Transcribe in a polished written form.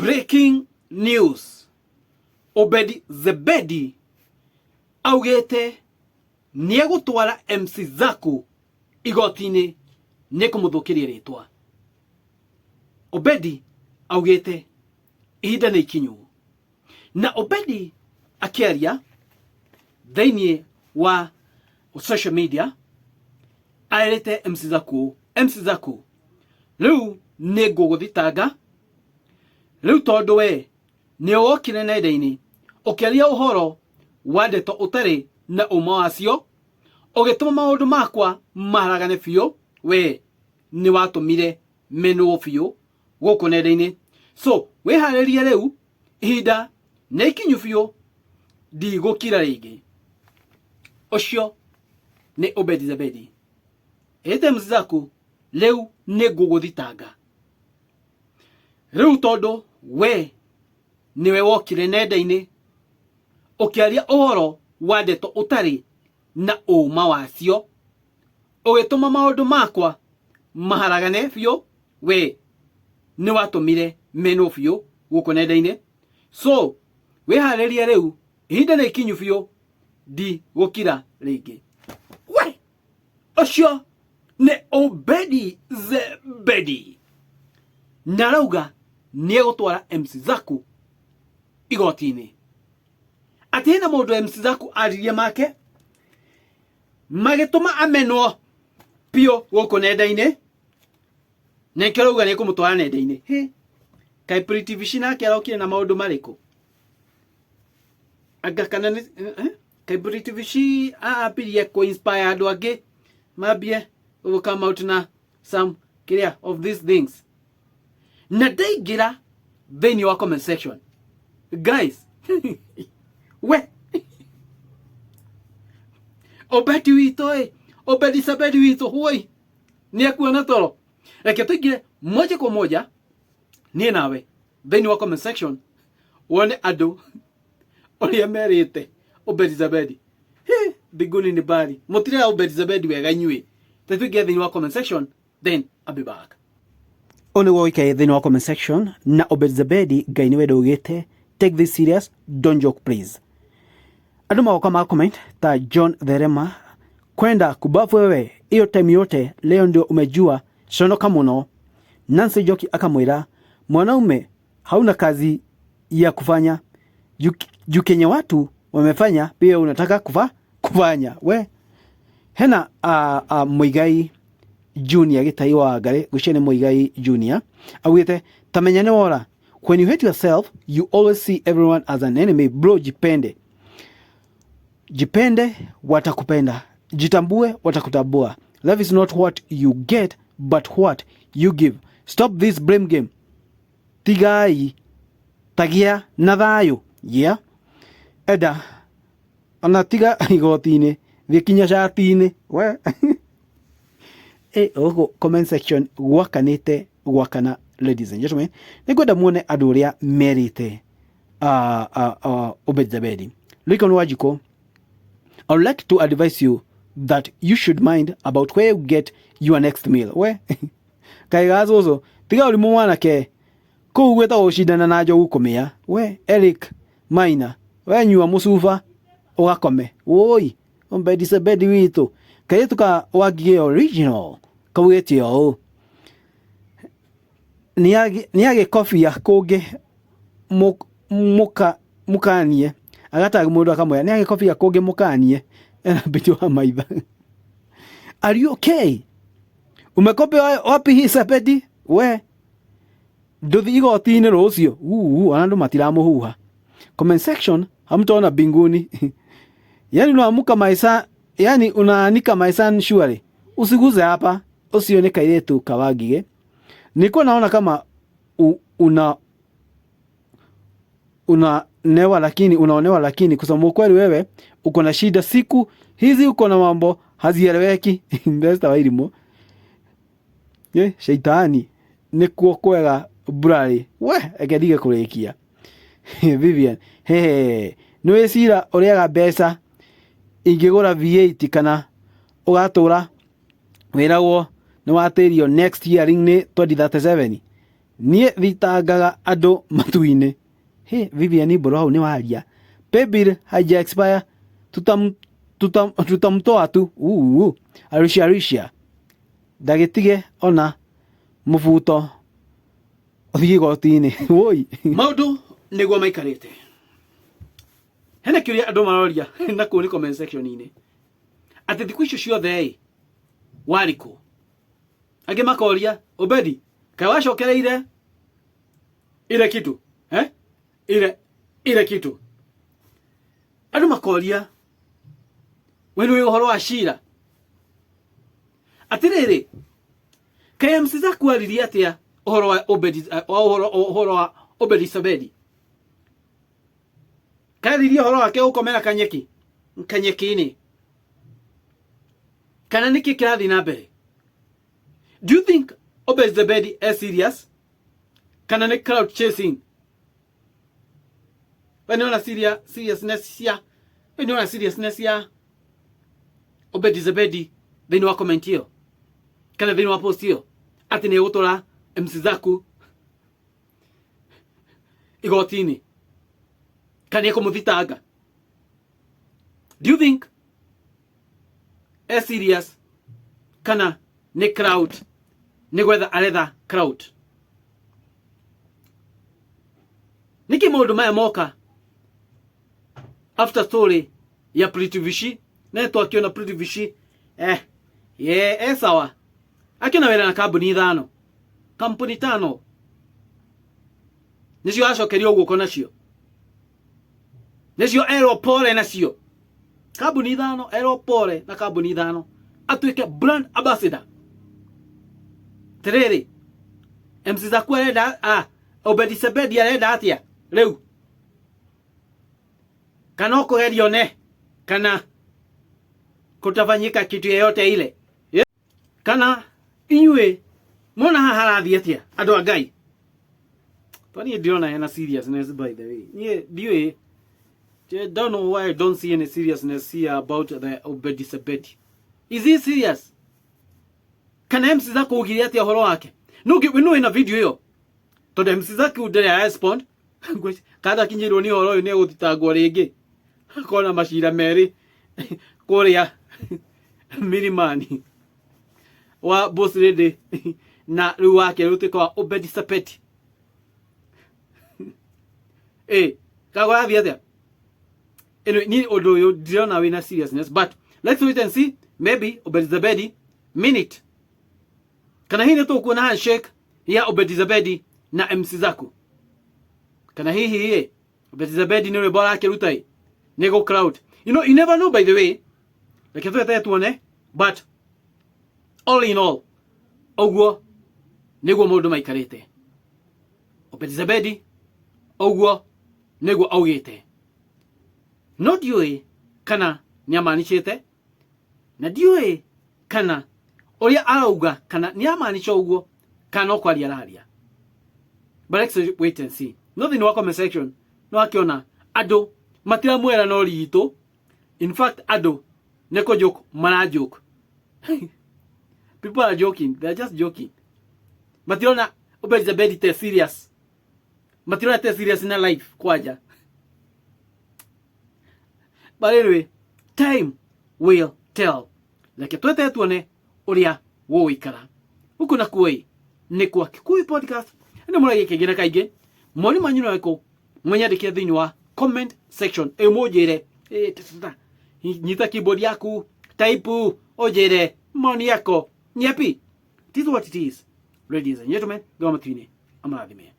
Breaking news. Obedi Zebedi augĩte nĩegũtwara MC Zaku igoti-inĩ nĩ kũmũthũkĩria rĩtwa. Obedi augĩte ihinda nĩ ikinyu. Na Obedi akĩaria thĩinĩ wa social media aerĩte MC Zaku, MC Zaku rĩu nĩ ngũgũthitanga rĩu tondũ we nĩ wokire nenda-inĩ ũkĩaria ũhoro wa ndeto ũtarĩ na ũma wacio ũgĩtũma maũndũ makwa maharagane biũ we nĩ watũmire menwo biũ gũkũ nenda-inĩ so wĩharĩrie rĩu ihinda nĩ ikinyu biũ ndigũkira rĩngĩ ũcio nĩ Obedi Zebedi ĩte mzaku rĩu nĩ ngũgũthitanga rĩu tondũ we nĩwe wokire nenda-inĩ ũkĩaria ũhoro wa ndeto ũtarĩ na ũma wacio ũgĩtũma maũndũ makwa maharagane biũ we nĩ watũmire menwo biũ gũkũ nenda-inĩ so wĩharĩrie rĩu ihinda nĩ ikinyu biũ ndigũkira rĩngĩ we ũcio nĩ Obedi Zebedi na arauga nĩ egũtwara MC Zaku igoti-inĩ atĩ hena mũndũ MC Zaku aririe make magĩtũma amenwo biũ gũkũ nenda-inĩ na nĩkĩo arauga nĩ ekũmũtwara nenda-inĩ hĩ kaĩ Pretty Vishi nake arokire na maũndũ marĩkũ anga kana nĩ eh? Kaĩ Pretty Vishi ambirie kũ inspire andũ angĩ mambie gũ come out na some kĩrĩa of these things na ndaingĩra thĩinĩ wa comment section guys we Obedi witũ ĩ Obedi Sabedi witũ hũi nĩ ekuona toro reke tũingĩre moja kwa moja niĩ nawe thĩinĩ wa comment section wone andũ ũrĩa merĩte Obedi Zabedi Hĩ, mbinguni ni mbali mũtirera Obedi Zabedi wega inyuĩ tũingĩre thĩinĩ wa comment section then I'll be back ũyũ nĩguo ũikaire thĩinĩ wa comment section na Obed Zebedi Ngai nĩ wendo ugĩte take this serious don't joke please andũ magoka ma comment ta John Therema kwenda kubafu wewe hiyo time yote leo ndio umejua conoka mũno Nancy Njoki akamwĩra mwanaume hauna kazi ya kufanya juu kenye watu wamefanya pia unataka kufanya we hena Muigai Junior Gĩtai wa Ngarĩ ngwĩciria nĩ Muigai Junior augĩte tamenya nĩ wora when you hate yourself you always see everyone as an enemy bro jipende jipende watakupenda jitambue watakutambua love is not what you get but what you give stop this blame game tigai tagia na thayũ yeah enda ona tiga igoti-inĩ thiĩ kinya cati-inĩ we ĩ gũkũ comment section gwakanĩte gwakana ladies and gentlemen nĩngwenda muone andũ ũrĩa merĩte Obed Zebedi Lincoln Wanjikũ I would like to advise you that you should mind about where you get your next meal we kaĩ ga cũcũ tiga ũrimũ mwanake kũu gwĩtagwo gũcindana na njogu kũmĩa we Eric Maina we nyua mũcuba ũgakome woi Obedi Zebedi witũ kairĩtu ka Wangigĩ original kaugĩte ũũ nĩ agĩkobia kũngĩ mũkanie agatag mũndũ akamwĩra nĩ agĩkobia kũngĩ mũkanie ena Betty wa maitha are you okay umekopi wapi hii Zebedi we nduthi igoti-inĩ rũciũ uu ona andũ matiramũhuha comment section hamtaona mbinguni yani unaamuka maisa yani unaanika maisa surely usiguze hapa ũcio nĩ kairĩtu ka Wangigĩ nilikuwa naona kama u, una unanewa lakini unaonewa lakini kusema ukweli wewe uko na shida siku hizi uko na mambo hazieleweki Esther Wairimu ye shaitani nĩkuo kwega burari we reke ndige kũrĩkia Vivian hehe nĩ wĩcira ũrĩaga mbeca ingĩgũra V8 kana ũgatũra wĩragwo nĩ watĩrio next hearing nĩ 2037 Niĩ thitangaga andũ matu-inĩ. Hĩ, Vivian Mbũrũ hau nĩ waria. Paybill haija expire tutamtoa tu. Uu, Arusha Arusha. Ndagĩtige ona mũbuto ũthiĩ igoti-inĩ. Woi. Maũndũ nĩguo maikarĩte. Hena kĩũria andũ maroria na kũu nĩ comment section-inĩ. Atĩ thikũ icio ciothe ĩ, warĩ kũ? Angĩ makoria, Obedi, kaĩ wacokereire ile kitu eh? Ile ile kitu. Andũ makoria, we nĩ ũhoro wa cira? Atĩrĩrĩ, kaĩ MC Zaku aririe atĩa ũhoro wa Obedi, ũhoro ũhoro wa Obedi Sabedi? Karirie ũhoro wake gũkomera kanyeki kanyeki-inĩ kana nĩkĩ kĩrathiĩ na mbere? Do you think Obed Zebedi is serious kana nĩ crowd chasing? We nĩona seriousness cia, we nĩona seriousness ya Obed Zebedi thĩinĩ wa comment ĩyo kana thĩinĩ wa post ĩyo atĩ nĩ egũtwara MC Zaku igoti-inĩ kana nĩ ekũmũthitanga? Do you think e serious kana nĩ crowd, nĩ gwetha aretha crowd? Nĩkĩ maũndũ maya moka after story ya Pretty Vishi? Na twakiona Pretty Vishi ye sawa akĩona wĩra na kambuni ithano, kampuni tano nĩcio acokerio guoko nacio, nĩcio erwo pole nacio kambuni ithano, erwo pole na kambuni ithano atuĩke brand ambassador. Tirĩrĩ, MC Zaku arenda Obedi Sebedi arenda atĩa rĩu? Kana ũkũgeria one kana kutafanyika kitu yeyote ile? Kana inyuĩ mona haha harathiĩ atĩa, andũ a Ngai? To niĩ ndirona hena seriousness, by the way. Niĩ ndiũĩ, I don't know why I don't see any seriousness here about the Obedi Sebedi. Is he serious? Kana MC Zaku ugire atĩa ũhoro wake? Nũngĩ nũ wĩna video ĩyo? Tondũ MC Zaku ndarĩ arespond. Kada akinyĩirwo nĩ ũhoro ũyũ nĩ egũthitangwo rĩngĩ. Akona macira merĩ kũrĩa Milimani wa Boss Lady na rĩu wake rĩu ũtuĩka wa Obedi Sepeti. Kagũrathiĩ atĩa? Anyway, niĩ ũndũ ũyũ ndirona wĩna seriousness, but let's wait and see. Maybe Obedi Zebedi minute kana hihi nĩ tũkuona handshake ya Obedi Zebedi na MC Zaku, kana hihi ĩ Obedi Zebedi nĩ rwĩmbo arakĩruta ĩ nĩ go crowd. You know, you never know. By the way, reke twetere tuone, but all in all, ũguo nĩguo maũndũ maikarĩte. Obedi Zebedi ũguo nĩguo augĩte, no ndiũĩ kana nĩ amanicĩte, na ndiũĩ kana ũrĩa arauga kana nĩ amanica ũguo kana no kwaria araria, but let's wait and see. No thĩinĩ wa comment section no akĩona andũ matiramwĩra no ritũ. In fact, andũ nĩ kũ joke mara joke. People are joking, they are just joking. Matirona Obed Zebedi te serious, matirona te serious na life kwanja. But anyway, time will tell. Reke twete tuone ũrĩa gũgũikara gũkũ na kuo. Ĩ nĩ kwa Kikuyu Podcast nĩ mũragia kaingĩ na kaingĩ. Moni manyu no mũnyandĩkĩre thĩinĩ wa comment section ĩ mũnjĩre ĩ, ta, ta, ta. Nyita keyboard yaku, type, ũnjĩre maoni yako ni yapi. It is what it is, ladies and gentlemen. Ngoma matu-inĩ amarathime.